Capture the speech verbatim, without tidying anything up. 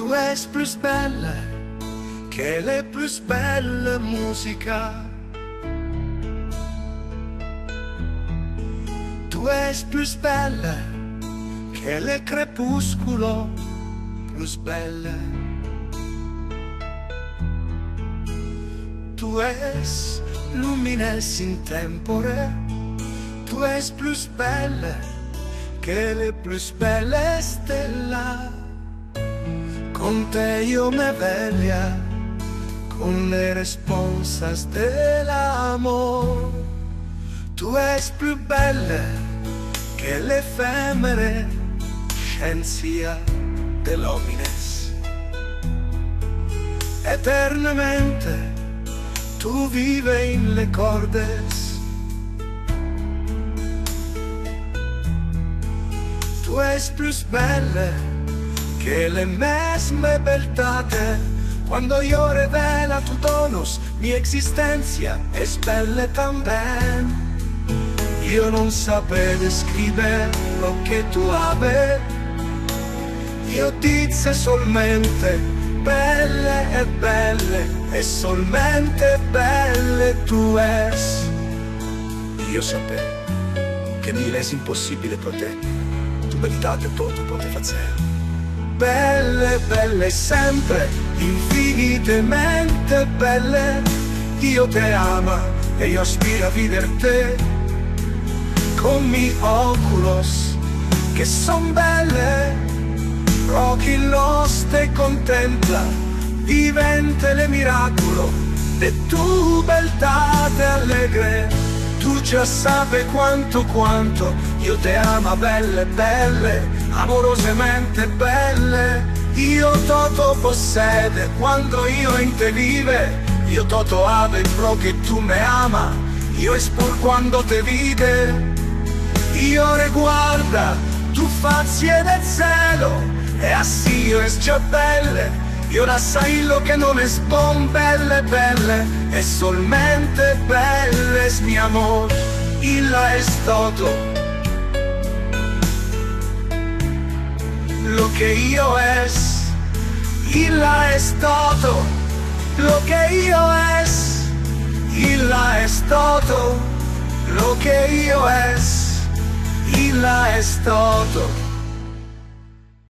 Tu es plus belle que le plus belle musica. Tu es plus belle que le crepusculo plus belle. Tu es lumines in tempore. Tu es plus belle que le plus belle stella. Con te io me velia con le responsas del amor. Tu es plus belle que le femere scientia del homines. Eternamente tu vive in le cordes. Tu es plus belle que le mesme beltate. Quando io revela tu donos, mi existencia es belle tamben. Io non sape describe lo que tu ave. Io dice solmente belle e belle e solmente belle tu es. Io sape che mi es impossibile pro te. Tu beltate toto pote fazer. Belle, belle sempre, infinitemente belle. Io te ama e io aspira vider te. Con mi oculos che son belle, pro chi los te contempla, divente le miraculo de tu beltate allegre. Tu già sape quanto, quanto io te ama belle, belle, amorosamente belle. Io toto possede quando io in te vive, io toto ave pro che tu me ama. Io es pur quando te vide, io reguarda tu fazie del celo, e assi io es già belle. Io la sai lo che non es bon, belle, belle, e solmente belle es mi amor. Illa es toto lo que io es. Illa es toto lo que io es. Illa es toto lo que io es. Illa es toto